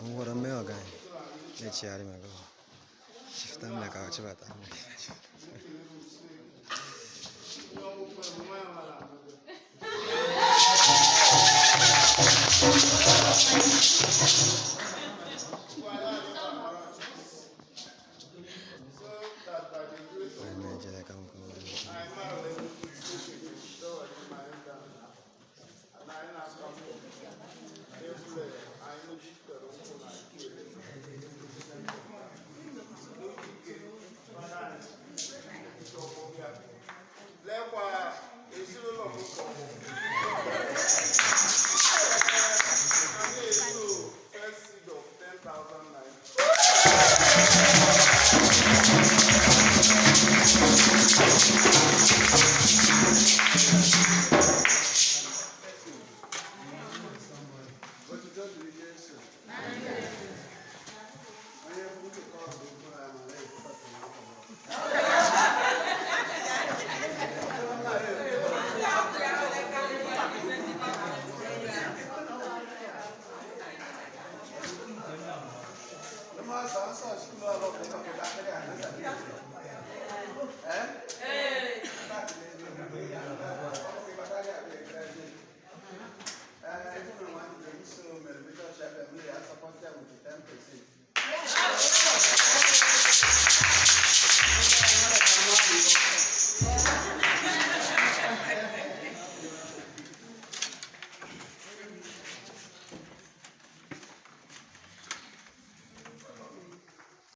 Ngwọrọ mmee ọga na-echigharị maka chifta m ka ọ chịbata m. Anyị ejele ka m kwuo. Lekwa ezinụlọ m first seed of 10,000 naira.